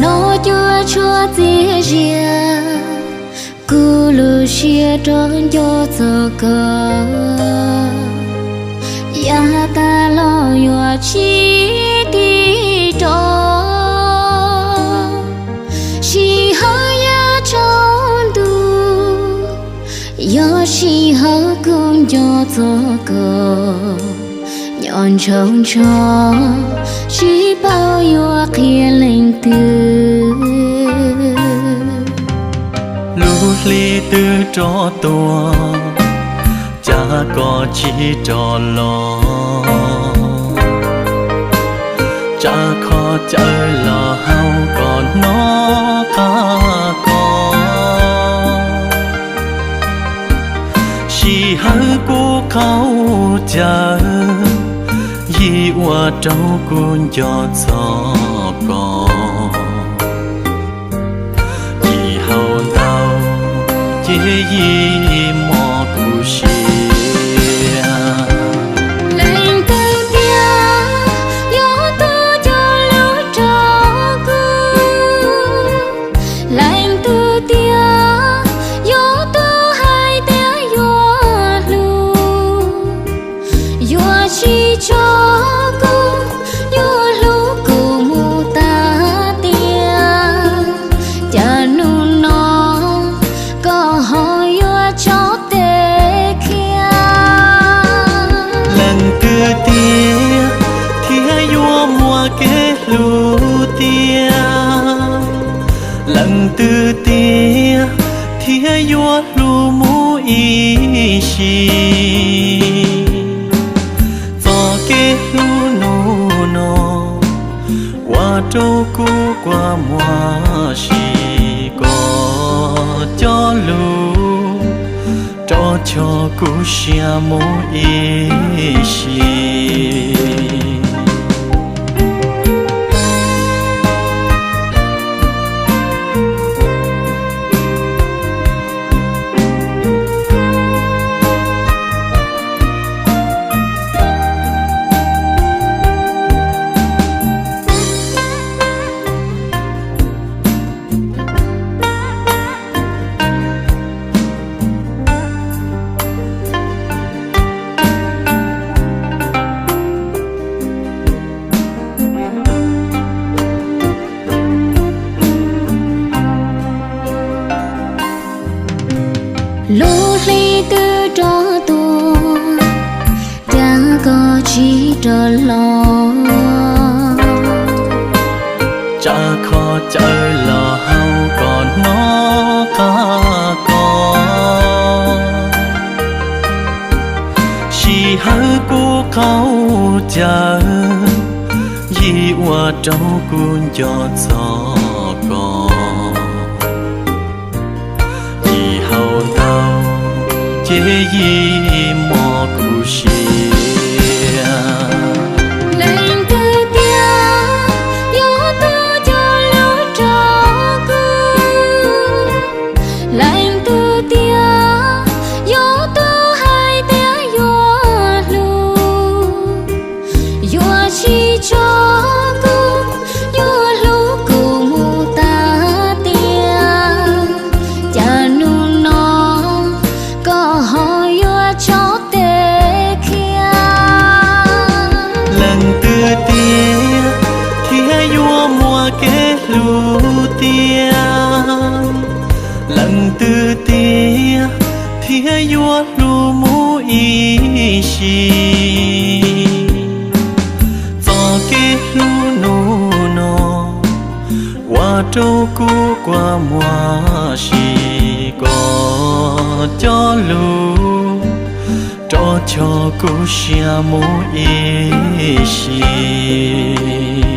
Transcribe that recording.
Los cuab tshuaj txias zias kuv lub siab rov nco txog koj. Yav tas los yuav tsis tig rov, sij hawm yav tsaus ntuj, yog sij hawm kuv nco txog koj. Nyob ntshaus ntsho, tsis paub yuav qhia leej twg. Lub hli twb rov tuaj, cas koj tsis rov los? Tsa kho caw los haus kom hnov qab koj. Sij hawm kuv qaug cawv, yim ua rau kuv nco txog koj. Yim haus ntau, ces yim mob kuv siab. Leej twg tiag yuav tuaj cog lus rau kuv? Leej twg tiag yuav tuaj hais tias yuav hlub, yuav tsis tso kuv, yuav hlub kuv mus tas tias? Cas hnub no koj ho yuav tso tes khiav? Leej twg tiag thiaj yuav muaj kev hlub tiag? Leej twg tiag thiaj yuav hlub mus ib sim? Txoj kev hlub hnub no ua rau kuv kua muag, sim kom cog lus rov choj kuv siab mus ib sim. Lub hli twb rov tuaj, cas koj tsis rov los? Tsa kho caw los haus kom hnov qab koj. Sij hawm kuv qaug cawv, yim ua rau kuv nco txog koj. Yim haus ntau, ces yim mob kuv siab. Leej twg tiag yuav tuaj cog lus rau kuv? Leej twg tiag yuav tuaj hais tias yuav hlub, yuav tsis tso kuv, yuav hlub kuv mus tas tias? Cas hnub no koj ho yuav tso tes khiav? Leej twg tiag thiaj yuav muaj kev hlub tiag? Leej twg tiag thiaj yuav hlub mus ib sim? Txoj kev hlub hnub no ua rau kuv kua muag, sim kom cog lus rov choj kuv siab mus ib sim.